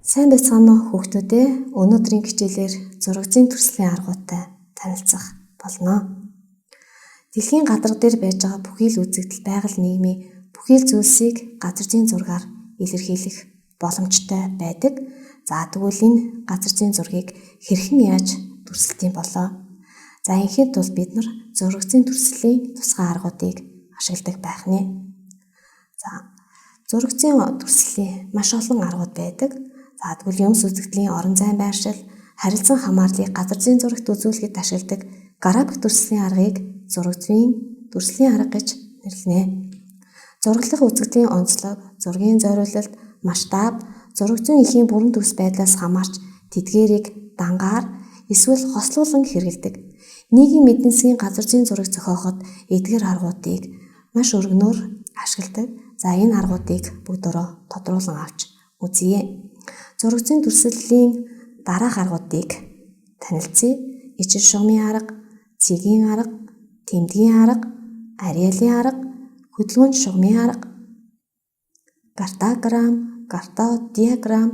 Сайн байцгаана уу хүүхдүүдээ. Өнөөдрийн хичээлээр зураг зүйн төрслийн аргуудтай танилцах болно. Дэлхийн гадарга дээр байж байгаа бүхий л үзэгдэл, байгаль нийгмийн бүхий л зүйлсийг газар зүйн зургаар илэрхийлэх боломжтой байдаг. За тэгвэл энэ газар зүйн зургийг хэрхэн яаж дүрсэлт юм болоо? За инхийн тулд бид нар зураг зүйн төрслийн тусгай аргуудыг ашигладаг байх нэ. За зураг зүйн төрслийн маш олон аргууд байдаг. За тэгвэл юмс үзэгдлийн орон зайн байршил, харилцан хамаарлыг газар зүйн зурагт үзүүлэхэд ашигладаг график дүрслийн аргыг зураг зүйн дүрслийн арга гэж нэрлэнэ. Зураглах үзэгдлийн онцлог, зургийн зориулалт, масштаб, зураг зүйн эхийн бүрэн төгс байдлаас хамаарч тэдгээрийг дангаар эсвэл хослуулан хэрэглэдэг. Нийгмийн эдийн засгийн газар зүйн зураг зохиоход эдгээр аргуудыг маш өргөнөөр ашигладаг. За энэ аргуудыг бүгдөө тодруулан авч үзье. Зураг зүйн дүрслэлийн дараах аргуудыг танилцъя. Ижил шугамын арга, цэгийн арга, тэмдгийн арга, ариалын арга, хөдөлгөөн шугамын арга, картограмм, картодиаграмм,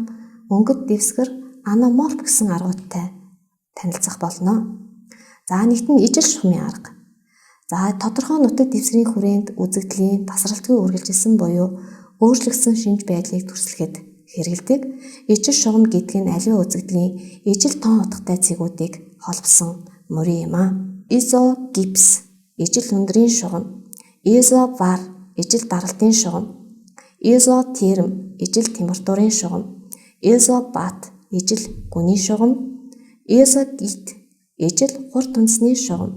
өнгөт дэвсгэр, аноморф гэсэн аргуудтай танилцах болно. За нэгт нь ижил шугамын арга. За тодорхой нутаг дэвсгэрийн хүрээнд үзэгдлийн тасралтгүй үргэлжилсэн буюу өөрчлөгдсөн шинж байдлыг дүрслэхэд хэрэглэдэг. Ижил шугам гэдэг нь аливаа үзэгдлийн ижил тоон утгатай цэгүүдийг холбосон мөрий юм аа. Изогипс ижил өндрийн шугам, изобар ижил даралтын шугам, изотерм ижил температурын шугам, изобат ижил гүний шугам, изогит ижил хурд үндэсний шугам,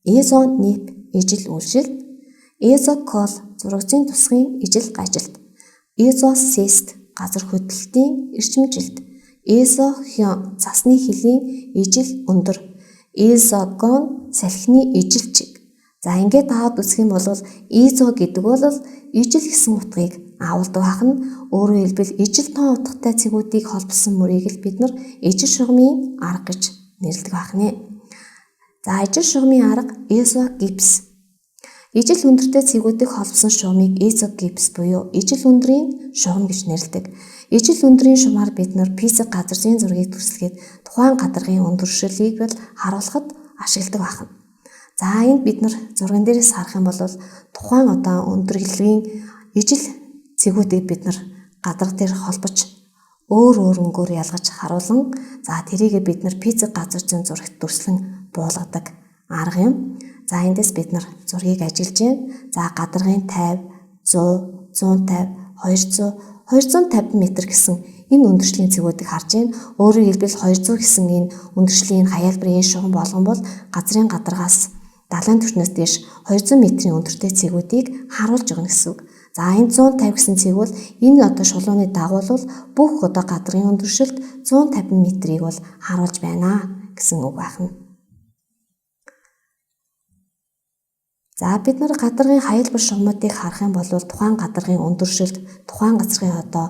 изонип ижил үйлшилт, изокол зураг зүйн тусгын ижил гажилт, изосест газар хөдлөлтийн эрчимжилт, изохион цасны хилийн ижил өндөр, изогон салхины ижил чиг. За ингээд аваад үзэх юм бол изо гэдэг бол ижил гэсэн утгыг агуулдаг байх нь. Өөрөөр хэлбэл ижил тоон утгатай цэгүүдийг холбосон мөрийг л бид нар ижил шугамын арга гэж нэрлэдэг байх нэ. За ижил шугамын арга изогипс. Ижил өндөртэй цэгүүдийг холбосон шугамыг изогипс буюу ижил өндрийн шугам гэж нэрлэдэг. Ижил өндрийн шугамаар бид нар физик газар зүйн зургийг дүрслэхэд тухайн гадаргын өндөршилийг бол харуулахад ашигладаг байх нь. За энд бид нар зурган дээрээс харах юм бол тухайн одоо өндөрлөгийн ижил цэгүүдийг бид нар гадарга дээр холбож өөр өөр өнгөөр ялгаж харуулан за тэрийг бид нар физик газар зүйн зурагт дүрслэн буулгадаг арга юм. За эндээс бид нар зургийг ажиглаж байна. За гадаргын 50, 100, 150, 200, 250 м гэсэн энэ өндөршлийн цэгүүдийг харж байна. Өөрөөр хэлбэл 200 гэсэн энэ өндөршлийн хаяалбарын шугам болгон бол газрын гадаргаас далайн түвшнээс дээш 200 м-ийн өндөртэй цэгүүдийг харуулж өгнө гэсэн үг. За энэ 150 гэсэн цэг бол энэ одоо шулууны дагуу бол бүх одоо гадрын өндөршилт 150 м-ийг бол харуулж байна гэсэн үг байна. За бид нар гадаргын хаялбар шугамуудыг харах юм бол тухайн гадаргын өндөршилт, тухайн газрын одоо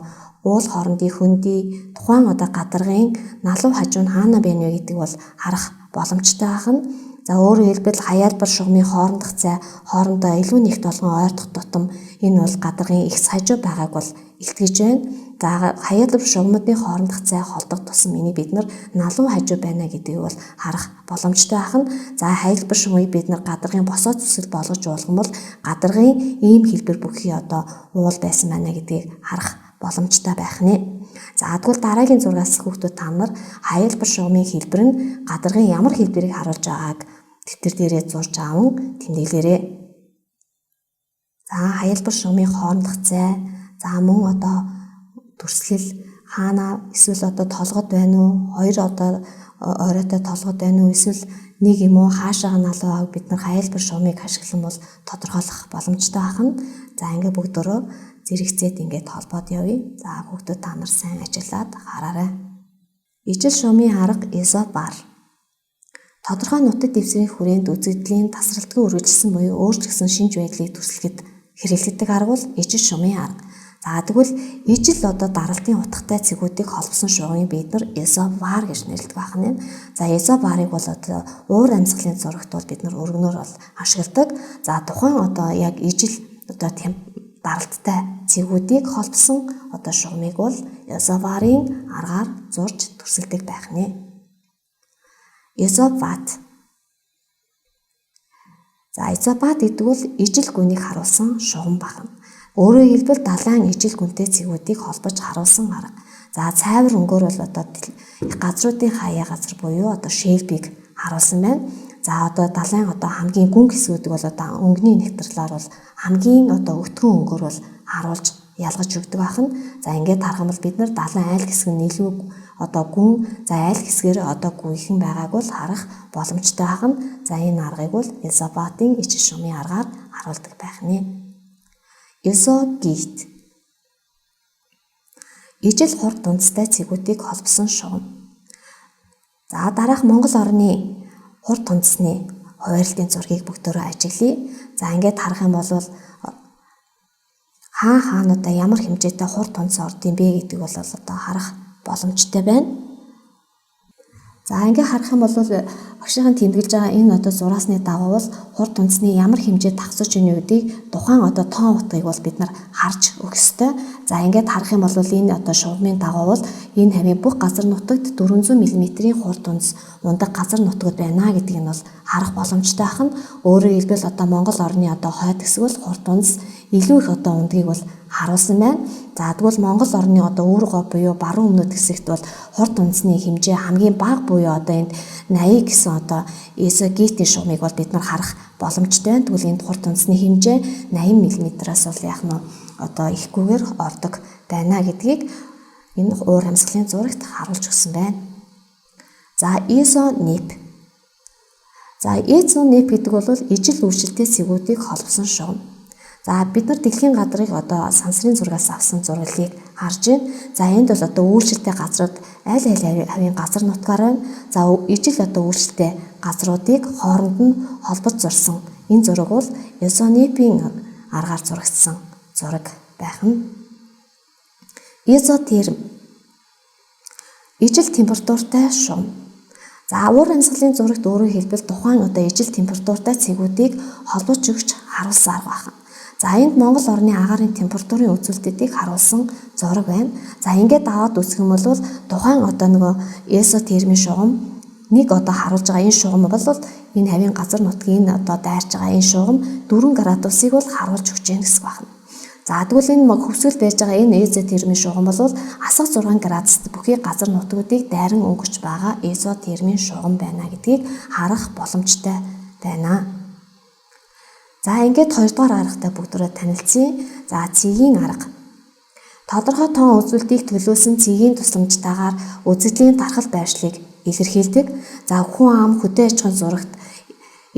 уул хоорондын хөндий, тухайн одоо гадаргын налуу хажуу нь хаана байна вэ гэдэг бол харах боломжтой байх нь. За өөрөөр хэлбэл хаялбар шугамын хоорондох зай хоорондоо илүү нэг толгон ойртох тутам энэ бол гадаргын их хажуу байгааг бол илтгэж байна. За хаялбар шугамуудын хоорондох зай холдох тусам энийг бид нар налуу хажуу байна гэдгийг бол харах боломжтой байх нь. За хаялбар шугамыг бид нар гадаргын босоо зүсэл болгож уулгах бол гадаргын ийм хэлбэр бүхий одоо уул байсан байна гэдгийг харах боломжтой байх нэ. За тэгвэл дараагийн зургаас хүүхдүүд та нар хаялбар шугамын хэлбэр нь гадаргын ямар хэлбэрийг харуулж байгааг дэвтэр дээрээ зурж аван тэмдэглээрэй. За хаялбар шугамын хоорондох зай, за мөн одоо дүрслэл хаана эсвэл одоо толгод байна уу, хоёр одоо оройтой толгод байна уу, эсвэл нэг юм уу хаашаага налуу байгааг бид нар хаялбар шугамыг ашиглан бол тодорхойлох боломжтой байх нь. За ингээ бүгдөө зэрэгцээд ингээд холбоод явъя. За хүүхдүүд та нар сайн ажиллаад хараарай. Ижил шугамын арга изобар. Тодорхой нутаг дэвсгэрийн хүрээнд үзэгдлийн тасралтгүй үргэлжилсэн буюу өөрчлөгдсөн шинж байдлыг дүрслэхэд хэрэглэдэг арга бол ижил шугамын арга. За тэгвэл ижил одоо даралтын утгатай цэгүүдийг холбосон шугамыг бид нар изобар гэж нэрлэдэг байх нь. За изобарыг бол одоо уур амьсгалын зурагт бол бид нар өргөнөөр бол ашигладаг. За тухайн одоо яг ижил одоо даралттай цэгүүдийг холбосон одоо шугамыг бол изобарын аргаар зурж төрсөлдөг байх нэ. Изобат. За, изобат гэдэг бол ижил гүнийг харуулсан шугам байна. Өөрөөр хэлбэл далайн ижил гүнтэй цэгүүдийг холбож харуулсан арга. За, цайвар өнгөөр бол одоо газруудын хаяа газар буюу одоо шельбийг харуулсан байна. За, одоо далайн одоо хамгийн гүн хэсгүүдийг бол одоо өнгөний нэгтрлаар бол хамгийн одоо өтгөн өнгөөр бол харуулж ялгаж өгдөг байх нь. За, ингээд харах юм бол бид нар далайн айл хэсэг нь илүү одоо гүн, за айл хэсгээр одоо гүйхэн байгааг бол харах боломжтой байх нь. За, энэ аргыг бол изобатын ижил шугамын аргаар харуулдаг байх нэ. Изогит. Ижил хур дундтай цэгүүдийг холбосон шугам. За, дараах Монгол орны хур тунцны хуваарлтын зургийг бүгдөөрөө ажиглая. За, ингээд харах юм бол хаа хаануудаа ямар хэмжээтэй хур тунц орд юм бэ гэдэг бол одоо харах боломжтой байна. За, ингээд харах юм бол багшийн тэмдэглэж байгаа энэ одоо зураасны дагуу бол хур тунцны ямар хэмжээ тагсаж ийн үдийг тухайн одоо тоон утгыг бол бид нар харж өгөх ёстой. За, ингээд харах юм бол энэ одоо шугамын дагуу бол энэ хавийн бүх газар нутагт 400 мм-ийн хур тунц ундаг газар нутгад байна гэдгийг нь бол харах боломжтой байх нь. Өөрөөр хэлбэл одоо Монгол орны одоо хойд хэсэг бол хур тунц илүү их одоо ундгийг бол харуулсан байна. За, тэгвэл Монгол орны одоо өвөр гов буюу баруун өмнөд хэсэгт бол хур тунцны хэмжээ хамгийн бага буюу одоо энд 80 гэсэн одоо изогитийн шугамыг бол бид нар харах боломжтой байна. Тэгвэл энд хур тунцны хэмжээ 80 мм-аас бол яах нь одоо ихгүйгээр ордог байна гэдгийг энэ уур амьсгалын зурагт харуулж өгсөн байна. За, изонип. За, изонип гэдэг бол ижил үйлчлэлтэй цэгүүдийг холбосон шугам. За, бид нар дэлхийн газрыг одоо сансрын зургаас авсан зураглалыг харж байна. За, энд бол одоо үйлчлэлтэй газрууд аль аль хавийн газар нутгаар байна. За, ижил одоо үйлчлэлтэй газруудыг хооронд нь холбож зурсан. Энэ зураг бол изонипийн аргаар зурагдсан зураг байх нь. Изотерм. Ижил температуртай шугам. За, уур амьсгалын зурагт өөрөөр хэлбэл тухайн одоо ижил температуртай цэгүүдийг холбож өгч харуулсан арга байна. За, энд Монгол орны агаарын температурын үзүүлэлтүүдийг харуулсан зураг байна. За, ингээд аваад үзэх юм бол тухайн одоо нөгөө изотермийн шугам нэг одоо харуулж байгаа энэ шугам бол энэ хавийн газар нутгийн энэ одоо дайрч байгаа энэ шугам 4 градусыг бол харуулж өгч байна гэсэн байна. За, тэгвэл энэ хөвсгөл байж байгаа энэ изотермийн шугам бол асах 6 градус бүхий газар нутгуудыг дайран өнгөрч байгаа изотермийн шугам байна гэдгийг харах боломжтой байна. За, ингээд хоёрдугаар аргатай бүгдээрээ танилцъя. За, цэгийн арга. Тодорхой тоон үзүүлэлтийг төлөөсөн цэгийн тусламжтайгаар үзэгдлийн тархал байршлыг илэрхийлдэг. За, хүн ам хөдөө аж ахуйн зурагт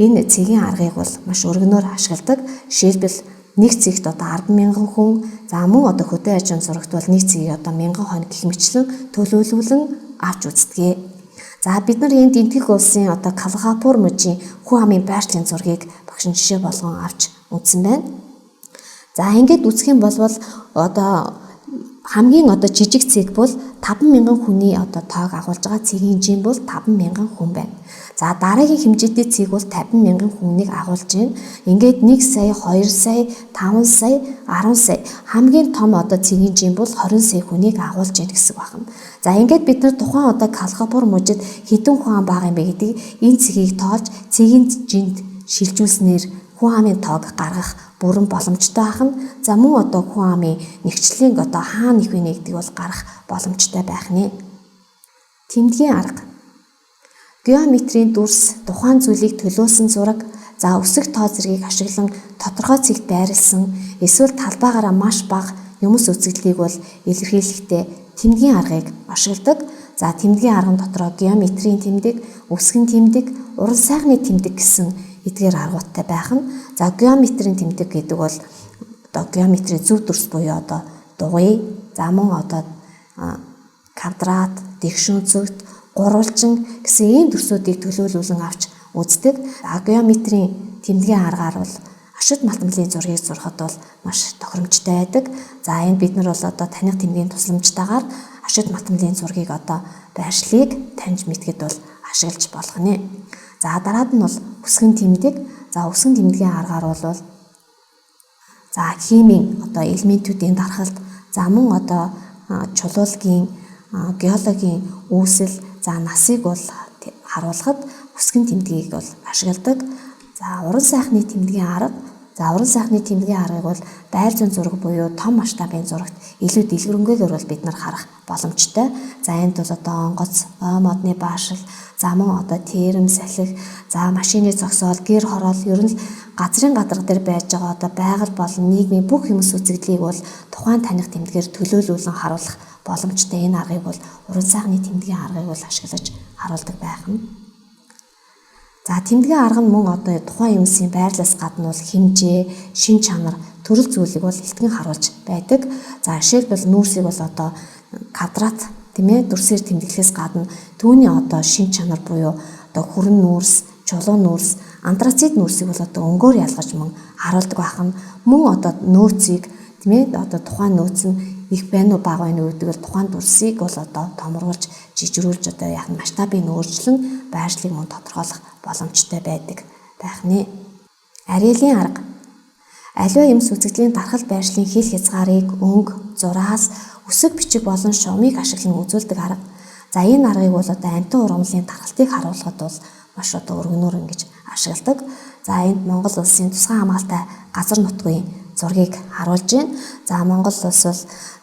энэ цэгийн аргыг бол маш өргөнөөр ашигладаг. Жишээлбэл нэг цэгт одоо 10,000 хүн, за мөн одоо хөдөө аж ахуйн зурагт бол нэг цэгийг одоо 1000 хоног гэх мэтлэн төлөөлүүлэн авч үздэг. За, бид нар энд Энэтхэг улсын одоо Калгапур мужийн хүн амын байршлын зургийг багш нь жишээ болгон авч үзсэн байна. За, ингээд үзэх юм бол одоо хамгийн одоо жижиг цэг бол 5,000 хүний одоо тоог агуулж байгаа цэгийн жин бол 5,000 хүн байна. За, дараагийн хэмжээтэй цэг бол 50,000 хүнийг агуулж байна. Ингээд 1 сая, 2 сая, 5 сая, 10 сая хамгийн том одоо цэгийн жин бол 20 сая хүнийг агуулж байна гэсэн байна. За, ингээд бид нар тухайн одоо Калгапур мужид хэдэн хүн ам байгаа юм бэ гэдгийг энэ цэгийг тоолж цэгийн жинд шилжүүлснээр хүн амын тоог гаргах бүрэн боломжтой байх нь. За, мөн одоо хүн амын нэгчлэлийн одоо хаана их вэ гэдгийг бол гарах боломжтой байх нэ. Тэмдгийн арга. Геометрийн дүрс, тухайн зүйлийг төлөөсөн зураг, за өсөх тоо зэргийг ашиглан тодорхой цэгт байрлсан эсвэл талбайгаараа маш бага юмс үзэгдлийг бол илэрхийлэхдээ тэмдгийн аргыг ашигладаг. За, тэмдгийн арган дотроо геометрийн тэмдэг, өсгөн тэмдэг, уран сайхны тэмдэг гэсэн эдгээр аргуудтай байх нь. За, геометрийн тэмдэг гэдэг бол одоо геометрийн зөв дүрс буюу одоо дугуй, за мөн одоо квадрат, дэгшүүн цэгт, гурвалжин гэсэн ийм дүрсүүдийг төлөөлүүлэн авч үздэг. Геометрийн тэмдгийн аргаар бол ашид малтмалын зургийг зурхад бол маш тохиромжтой байдаг. За, энд бид нар бол одоо таних тэмдгийн тусламжтайгаар ашид малтмалын зургийг одоо байршлыг таньж мэдгэд бол ашиглаж болох нэ. За, дараад нь бол өсгөн тэмдэг. За, өсгөн тэмдгийн аргаар бол За химийн одоо элементүүдийн дархалт, за мөн одоо чулуулагийн, геологийн үүсэл, за насыг бол харуулахад үсгэн тэмдгийг бол ашигладаг. За уран сайхны тэмдгийн арга. За уран сайхны тэмдгийн аргыг бол байр зүйн зураг буюу том масштабын зурагт илүү дэлгэрэнгээр бол бид нар харах боломжтой. За энд бол одоо онгоц, ой модны баашил, за мөн одоо терм, салхи, за машины зогсоол, гэр хороол, ер нь л газрын гадарга дээр байж байгаа одоо байгаль болон нийгмийн бүх юмс үзэгдлийг бол тухайн таних тэмдгээр төлөөлүүлэн харуулах боломжтой. Энэ аргыг бол уран сайхны тэмдгийн аргыг бол ашиглаж харуулдаг байх нь. За тэмдгийн арга нь мөн одоо тухайн юмсын байрлалаас гадна бол хэмжээ, шин чанар, төрөл зүйлийг бол илтгэн харуулж байдаг. За жишээлбэл нүүрсийг бол одоо квадрат, тийм ээ, дүрсээр тэмдэглэхээс гадна түүний одоо шин чанар буюу одоо хүрэн нүүрс, чулуун нүүрс, антрацит нүүрсийг бол одоо өнгөөр ялгаж мөн харуулдаг байх нь. Мөн одоо нөөцийг, тийм ээ, одоо тухайн нөөц нь их байна уу, бага байна уу гэдэг бол тухайн дүрсийг бол одоо томруулж, жижигрүүлж одоо яг нь масштабын өөрчлөн байршлыг мөн тодорхойлох боломжтой байдаг байх нэ. Ариэлийн арга. Аливаа юмс үзэгдлийн дархал байршлын хил хязгаарыг өнгө, зураас, үсэг бичиг болон шугамыг ашиглан үзүүлдэг арга. За энэ аргыг бол одоо амьтан ургамлын дархалтыг харуулахад бол маш одоо өргөнөөр ингэж ашигладаг. За энд Монгол улсын тусгай хамгаалтай газар нутгийн зургийг харуулж байна. За Монгол улс бол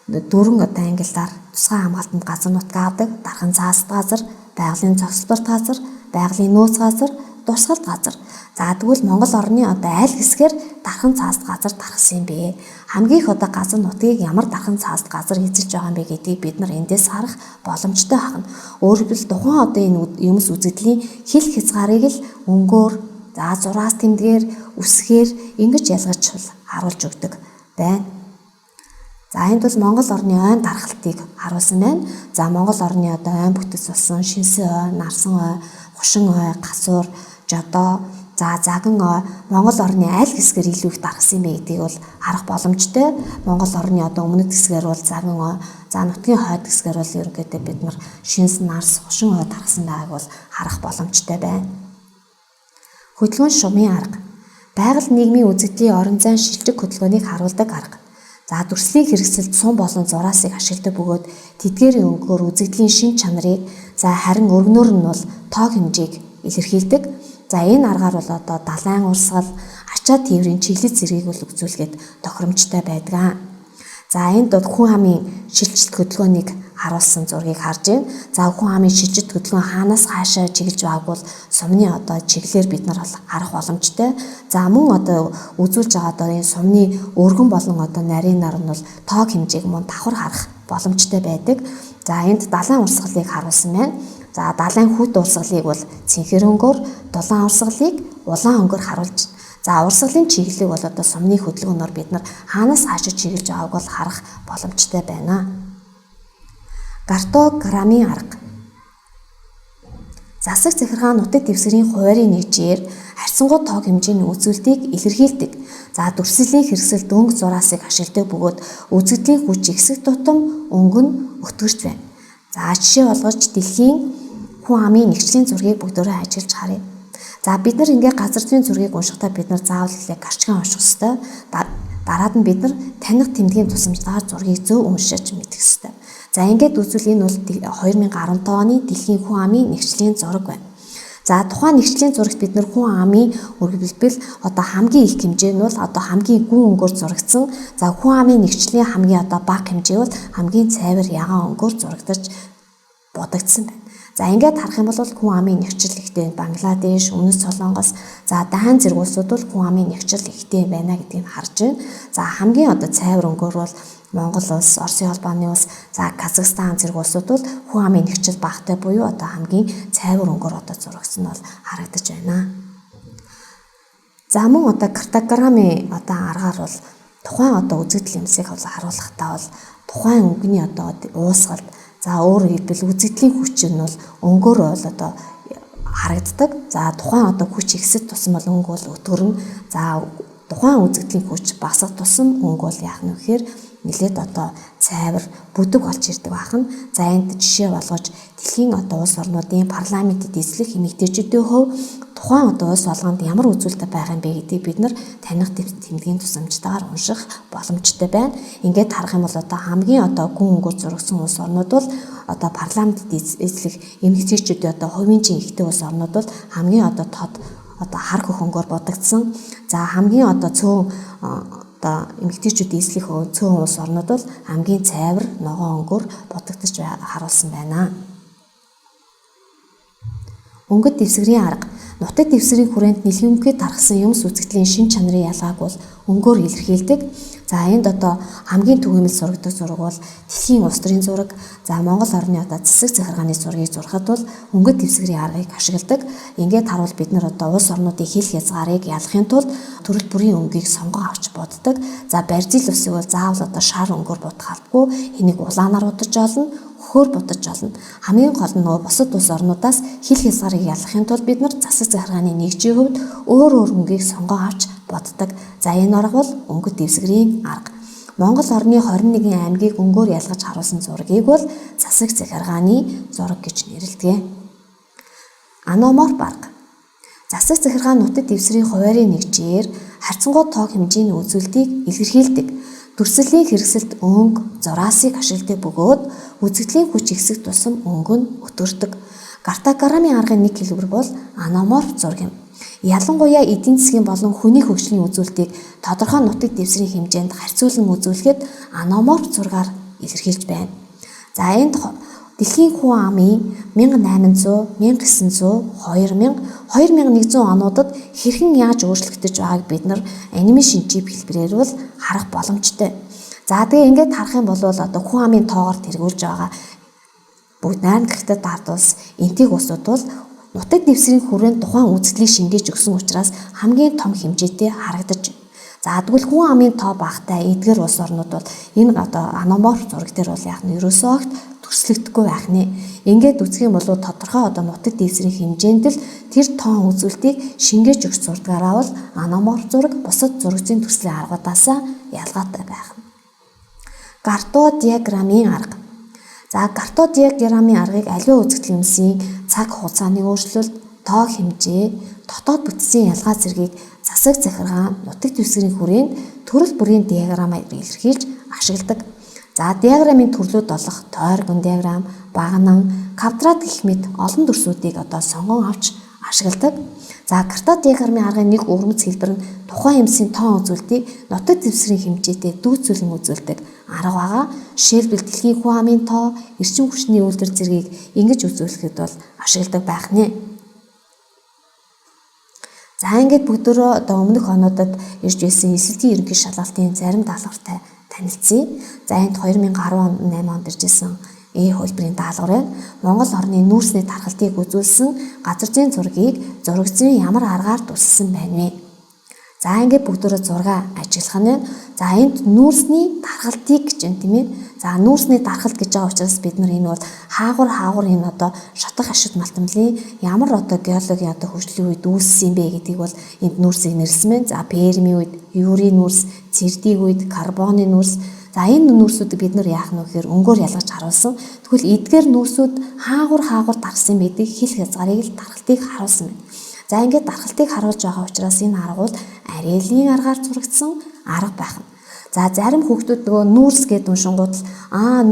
дөрвөн одоо ангиллаар тусгай хамгаалтанд газар нутг авдаг. Дархан цаасд газар, байгалийн зогсолборт газар, байгалийн нөөц газар, дурсгалт газар. За тэгвэл Монгол орны одоо аль хэсгээр дархан цаасд газар дархсан юм бэ? Хамгийн их одоо газар нутгийг ямар дархан цаасд газар эзэлж байгаа юм бэ гэдгийг бид нар эндээс харах боломжтой байна. Өөрөөр хэлбэл тухайн одоо энэ юмс үзэгдлийн хил хязгаарыг л өнгөөр, за зураас тэмдгээр, үсгээр ингэж ялгаж харуулж өгдөг байна. За энд бол Монгол орны ойн дархалтыг харуулсан байна. За Монгол орны одоо ойн бүтэц болсон шинсэн ой, нарсан ой, хушин ой, гасуур, жодоо, за заган ой Монгол орны аль хэсгээр илүү их дархсан юм бэ гэдгийг бол харах боломжтой. Монгол орны одоо өмнөд хэсгээр бол заган ой, за нутгийн хойд хэсгээр бол ерөнхийдөө бид нар шинсэн, нарс, хушин ой дархсан байгааг бол харах боломжтой байна. Хөдөлгөөн шумын арга. Байгаль нийгмийн үзэгдлийн орон зайн шилжих хөдөлгөөнийг харуулдаг арга. За дүрслийн хэрэгсэлд сум болон зураасыг ашигладаг бөгөөд тэдгээрийн өнгөөр үзэгдлийн шин чанарыг, за харин өргөнөөр нь бол тоо хэмжээг илэрхийлдэг. За энэ аргаар бол одоо далайн урсгал, ачаа тээврийн чиглэл зэргийг бол үзүүлэхэд тохиромжтой байдаг. За энд бол хүн амын шилжилт хөдөлгөөнийг харуулсан зургийг харж байна. За хүн амын шилжилт хөдөлгөөн хаанаас хаашаа чиглэж байгааг бол сумны одоо чиглэлээр бид нар бол харах боломжтой. За мөн одоо үзүүлж байгаа одоо энэ сумны өргөн болон одоо нарийн нар нь бол тоог хэмжээг мөн давхар харах боломжтой байдаг. За энд далайн урсгалыг харуулсан байна. За далайн хүт урсгалыг бол цэнхэр өнгөөр, дулаан урсгалыг улаан өнгөөр харуулж. За урсгалын чиглэлийг бол одоо сумны хөдөлгөөнөөр бид нар хаанаас хаашаа чиглэж байгааг бол харах боломжтой байна. Картограммын арга. Засаг захиргаа нутаг дэвсгэрийн хуваарийн нэгжээр харьцангуй тоог хэмжээний үзүүлэлтийг илэрхийлдэг. За дүрслийн хэрэгсэлд өнгө зураасыг ашигладаг бөгөөд үзэгдлийн хүч ихсэх тутам өнгө нь өтгөрч байна. За жишээ болгож дэлхийн хүн амын нэгчлийн зургийг бүгдөөрөө ажиглаж харъя. За бид нар ингээ газар зүйн зургийг уншихдаа бид нар заавал эхлээ гарчгаан унших ёстой. Дараад нь бид нар таних тэмдгийн тусламжтайгаар зургийг зөв уншиж мэдэх ёстой. За ингээд үзвэл энэ бол 2015 оны дэлхийн хүн амын нэгчлийн зураг байна. За тухайн нэгчлийн зурагт бид нар хүн амын өргөдөлбөл одоо хамгийн их хэмжээ нь бол одоо хамгийн гүн өнгөөр зурагдсан. За хүн амын нэгчлийн хамгийн одоо бага хэмжээ бол хамгийн цайвар ягаан өнгөөр зурагдаж бодогдсон байна. За ингээд харах юм бол хүн амын нэгчил ихтэй Бангладеш, Өмнөд Солонгос, за Дан зэрэг улсууд бол хүн амын нэгчил ихтэй байна гэдгийг харж байна. За хамгийн одоо цайвар өнгөөр бол Монгол улс, Оросын холбооны улс, за Казахстан зэрэг улсууд бол хүн амын нэгчил багатай буюу одоо хамгийн цайвар өнгөөр одоо зурагдсан нь бол харагдаж байна. За мөн одоо картограммын одоо аргаар бол тухайн одоо үзэгдэл юмсыг бол харуулахдаа бол тухайн өнгөний одоо уусгалд, за өөрөөр хэлбэл үзэгдлийн хүч нь бол өнгөөр бол одоо харагддаг. За тухайн одоо хүч ихсэх тусам бол өнгө бол өтгөрнө. За тухайн үзэгдлийн хүч багасах тусам өнгө бол яах нь вэхээр нэлээд одоо цайвар бүдэг болж ирдэг байх нь. За энд жишээ болгож дэлхийн одоо улс орнуудын парламентэд эзлэх эмэгтэйчүүдийн хувь тухайн одоо улс болгонд ямар үзүүлэлт байгаа юм бэ гэдгийг бид нар таних тэмдгийн тусламжтайгаар унших боломжтой байна. Ингээд харах юм бол одоо хамгийн одоо гүн өнгөөр зурагсан улс орнууд бол одоо парламентд эзлэх эмэгтэйчүүдийн одоо хувийн чин ихтэй улс орнууд бол хамгийн одоо тод одоо хар хөхөнгөөр будагдсан. За хамгийн одоо цөөн одоо эмэгтэйчүүд эзлэх цөөн улс орнууд бол хамгийн цайвар ногоон өнгөөр будагдаж харуулсан байна. Өнгөт дэвсгэрийн арга. Нутаг дэвсгэрийн хүрээнд нэлхэмгүй тархсан юмс үзэгдлийн шин чанарын ялгааг бол өнгөөр илэрхийлдэг. За энд одоо хамгийн түгээмэл зурагдаг зураг бол дэлхийн улс төрийн зураг. За Монгол орны одоо засаг захиргааны зургийг зурхад бол өнгөт дэвсгэрийн аргыг ашигладаг. Ингээд харуул бид нар одоо улс орнуудын хил хязгаарыг ялахын тулд төрөл бүрийн өнгийг сонгон авч буддаг. За Бразил улсыг бол заавал одоо шар өнгөөр будах албагүй. Энийг улаанаар будаж олно, хөхөөр будаж олно. Хамгийн гол нь нөгөө бусад улс орнуудаас хил хязгаарыг ялахын тулд бид нар засаг захиргааны нэгжийн хувьд өөр өөр өнгийг сонгон авч боддог. За энэ арга бол өнгөт дэвсгэрийн арга. Монгол орны 21 аймгийг өнгөөр ялгаж харуулсан зургийг бол засаг захиргааны зураг гэж нэрлэдэг. Аноморф арга. Засаг захиргаа нутаг дэвсгэрийн хуваарийн нэгжээр харьцангуй тоо хэмжээний үзүүлэлтийг илэрхийлдэг. Дүрслийн хэрэгсэлд өнгө, зураасыг ашигладаг бөгөөд үзэгдлийн хүч ихсэх тусам өнгө нь өтөрдөг. Картограммын аргын нэг хэлбэр бол аноморф зураг юм. Ялангуяа эдийн засгийн болон хүний хөгжлийн үзүүлэлтийг тодорхой нутаг дэвсгэрийн хэмжээнд харьцуулан үзүүлэхэд аноморф зургаар илэрхийлж байна. За энд дэлхийн хүн амын 1800, 1900, 2000, 2100 онуудад хэрхэн яаж өөрчлөгдөж байгааг бид нар анимашн чип хэлбэрээр бол харах боломжтой. За тэгээ ингээд харах юм бол одоо хүн амын тоогоор тэргүүлж байгаа бүгд найрамдах дард улс, энтиг улсууд бол нутаг дэвсгэрийн хүрээнд тухайн үзэгдлийг шингээж өгсөн учраас хамгийн том хэмжээтэй харагдаж байна. За тэгвэл хүн амын тоо багатай эдгээр улс орнууд бол энэ одоо аноморф зураг дээр бол яг нь ерөөсөө огт төслөгдөхгүй байх нэ. Ингээд үзэх юм бол тодорхой одоо нутаг дэвсгэрийн хэмжээнд л тэр тоон үзүүлэлтийг шингээж өгч зурдгаараа бол аноморф зураг бусад зурагцын төслийн аргуудаасаа ялгаатай байх нь. Картодиаграммын арга. За картодиаграммын аргыг аливаа үзэгдэл юмсын цаг хугацааны өөрчлөлт, тоо хэмжээ, дотоод бүтцийн ялгаа зэргийг засаг захиргаа нутаг дэвсгэрийн хүрээнд төрөл бүрийн диаграммаар илэрхийлж ашигладаг. За диаграммын төрлүүд болох тойргон диаграмм, баганан, квадрат гэх мэт олон дүрсүүдийг одоо сонгон авч ашигладаг. За картодиаграммын аргын нэг өвөрмөц хэлбэр нь тухайн юмсын тоон үзүүлэлтийг нутаг дэвсгэрийн хэмжээтэй дүйцүүлэн үзүүлдэг арга байгаа. Жишээлбэл дэлхийн хүн амын тоо, эрчим хүчний үйлдвэр зэргийг ингэж үзүүлэхэд бол ашигладаг байх нэ. За ингээд бүгдөө одоо өмнөх онуудад ирж байсан эсэлтийн ерөнхий шалгалтын зарим даалгавартай танилцъя. За энд 2018 онд ирж байсан Э хөлбөрийн даалгавар байна. Монгол орны нүүрсний тархалтыг үзүүлсэн газар зүйн зургийг зураг зүйн ямар аргаар дүрсэлсэн байна вэ? За ингээд бүгдөө зураг ажиглах нь байна. За энд нүүрсний дархалтыг гэж байна тийм ээ. За нүүрсний дархалт гэж байгаа учраас бид нар энэ бол хаагур хаагур энэ одоо шатах ашиг малтамлын ямар одоо геологийн одоо хөгжлийн үед үүссэн юм бэ гэдгийг бол энд нүүрсийг нэрлсэн байна. За Пермийн үед Юрийн нүүрс, Цэрдийг үед карбоны нүүрс. За энэ нүүрсүүдийг бид нар яах нь вэ гэхээр өнгөөр ялгаж харуулсан. Тэгвэл эдгээр нүүрсүүд хаагур хаагур дарсан байдгийг хил хязгаарыг л дархалтыг харуулсан байна. За ингээд дархалтыг харуулж байгаа учраас энэ арга бол арелийн аргаар зурагдсан арга байх нь. За зарим хүүхдүүд нөгөө нүүрс гэдэг уншингууд л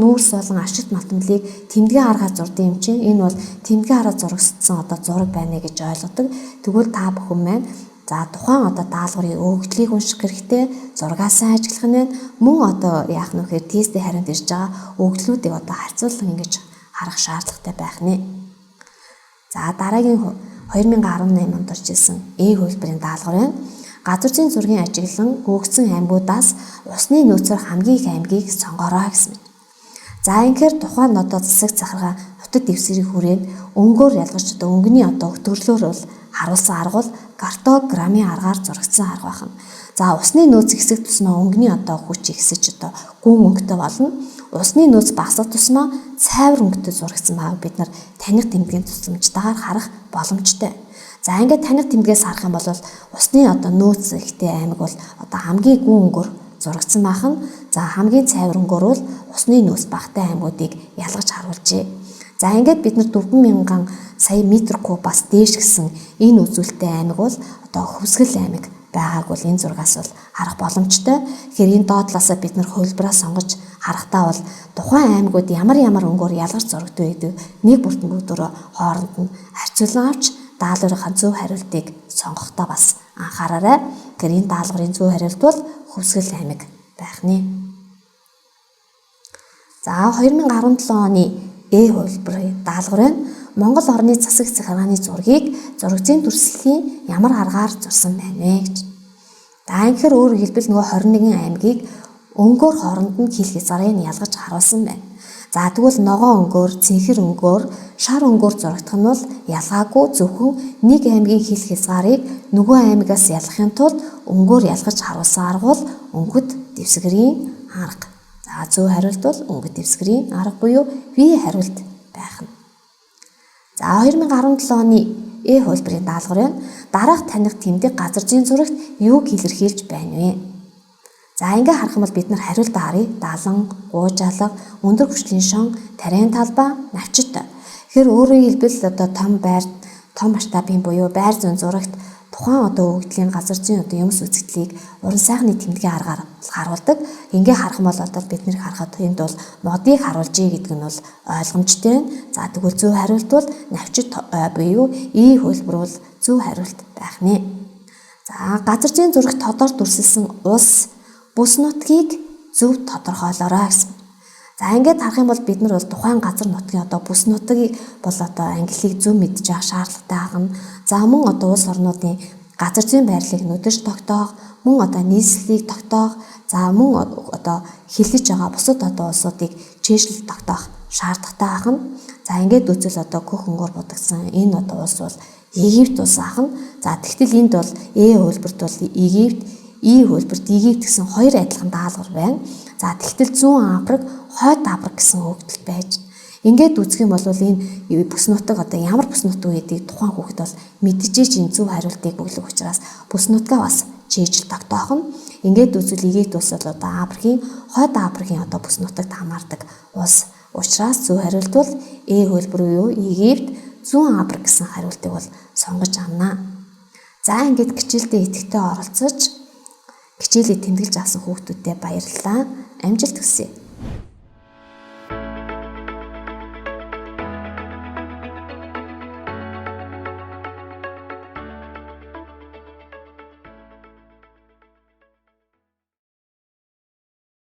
нүүрс болон ашигт малтамлыг тэмдгийн аргаар зурдаг юм чинь энэ бол тэмдгийн аргаар зурагдсан одоо зураг байна гэж ойлгодог. Тэгвэл та бүхэн маань за тухайн одоо даалгаврын өгөгдлийг унших хэрэгтэй, зургаа сайн ажиглах нь байна. Мөн одоо яах нь вэхээр тестийн хариунд ирж байгаа өгөгдлүүдийг одоо харьцуулан ингэж харах шаардлагатай байх нэ. За дараагийн 2018 онд орж ирсэн Э хөлбөрийн даалгавар байна. Газар зүйн зургийн ажиглан өгөгдсөн аймагудаас усны нөөцөөр хамгийн их аймгийг сонгоорой гэсэн мэт. За ингэхээр тухайн одоо засаг захиргаа нутаг дэвсгэрийн хүрээнд өнгөөр ялгаж одоо өнгөний одоо төрлөөр бол харуулсан арга бол картограммын аргаар зурагдсан арга байна. За усны нөөц ихсэх тусмаа өнгөний одоо хүч ихсэж одоо гүн өнгөтэй болно. Усны нөөц багасах тусмаа цайвар өнгөтэй зурагдсан байгааг бид нар таних тэмдгийн тусламжтайгаар харах боломжтой. За ингээд таних тэмдгээс харах юм бол усны одоо нөөц ихтэй аймаг бол одоо хамгийн гүн өнгөөр зурагдсан байх нь. За хамгийн цайвар өнгөөр бол усны нөөц багатай аймагуудыг ялгаж харуулжээ. За ингээд бид нар 4000 сая метр кубаас дээш гэсэн энэ үзүүлэлттэй аймаг бол одоо Хөвсгөл аймаг байгааг бол энэ зургаас бол харах боломжтой. Тэгэхээр энэ доод талаасаа бид нар хувилбараа сонгож харахтаа бол тухайн аймагуд ямар ямар өнгөөр ялгарч зурагдав гэдэг нэг бүртэн бүгдөө хооронд нь харьцуулан авч даалгаврынхаа зөв хариултыг сонгохдоо бас анхаараарай. Тэгэхээр энэ даалгаврын зөв хариулт бол Хөвсгөл аймаг байх нэ. За 2017 оны Э хувилбарын даалгавар байна. Монгол орны засаг захиргааны зургийг зураг зүйн дүрслэлийн ямар аргаар зурсан байна вэ гэж. За ингэхээр өөрөөр хэлбэл нөгөө 21 аймгийг өнгөөр хооронд нь хил хязгаарыг нь ялгаж харуулсан байна. За тэгвэл ногоон өнгөөр, цэнхэр өнгөөр, шар өнгөөр зурагдах нь бол ялгаагүй зөвхөн нэг аймгийн хил хязгаарыг нөгөө аймагаас ялгахын тулд өнгөөр ялгаж харуулсан арга бол өнгөт дэвсгэрийн арга. За зөв хариулт бол өнгөт дэвсгэрийн арга буюу V хариулт байх нь. За 2017 оны Э хувилбарын даалгавар байна. Дараах таних тэмдэг газар зүйн зурагт юуг илэрхийлж байна вэ? За ингээ харах юм бол бид нар хариултаа харъя. Далан, гуужаалга, өндөр хүчлийн шон, тариан талбай, навчит. Тэгэхээр өөрөөр хэлбэл одоо том байр, том масштабын буюу байр зүйн зурагт тухайн одоо өгөгдлийн газар зүйн одоо юмс үзэгдлийг уран сайхны тэмдгийн аргаар харуулдаг. Ингээ харах юм бол одоо бид нэр харахад энд бол модыг харуулжээ гэдэг нь бол ойлгомжтой байна. За тэгвэл зөв хариулт бол навчит буюу И хөлбөр бол зөв хариулт байх нэ. За газар зүйн зурагт тодор дүрсэлсэн улс бүс нутгийг зөв тодорхойлоорой гэсэн. За ингээд харах юм бол бид нар бол тухайн газар нутгийн одоо бүс нутгийг бол одоо ангиллыг зөв мэдж явах шаардлагатай агна. За мөн одоо улс орнуудын газар зүйн байрлалыг нүдэж тогтоох, мөн одоо нийслэлийг тогтоох, за мөн одоо хиллэж байгаа бусад одоо улсуудыг чийшлэл тогтоох шаардлагатай агна. За ингээд үзвэл одоо көх өнгөөр будагсан энэ одоо улс бол Египт улс ахна. За тэгтэл энд бол Э хувилбарт бол Египт, И хувилбарт Египт гэсэн хоёр адилхан даалгавар байна. За тэгтэл Зүүн Африк, Хойд Африк гэсэн өгөгдөл байж. Ингээд үзэх юм бол энэ бүс нутаг одоо ямар бүс нутаг вэ гэдгийг тухайн хүүхэд бол мэдчихэж энэ зөв хариултыг өглөх учраас бүс нутгаа бас чийжил тогтоох нь. Ингээд үзвэл Египт улс бол одоо Африкийн, Хойд Африкийн одоо бүс нутагт хамаардаг улс учраас зөв хариулт бол Э хувилбар буюу Египт, Зүүн Африк гэсэн хариултыг бол сонгож авна. За ингээд хичээлдээ идэвхтэй оролцож хичээлээ тэмдэглэж авсан хүүхдүүдэд баярлалаа. Амжилт хүсье.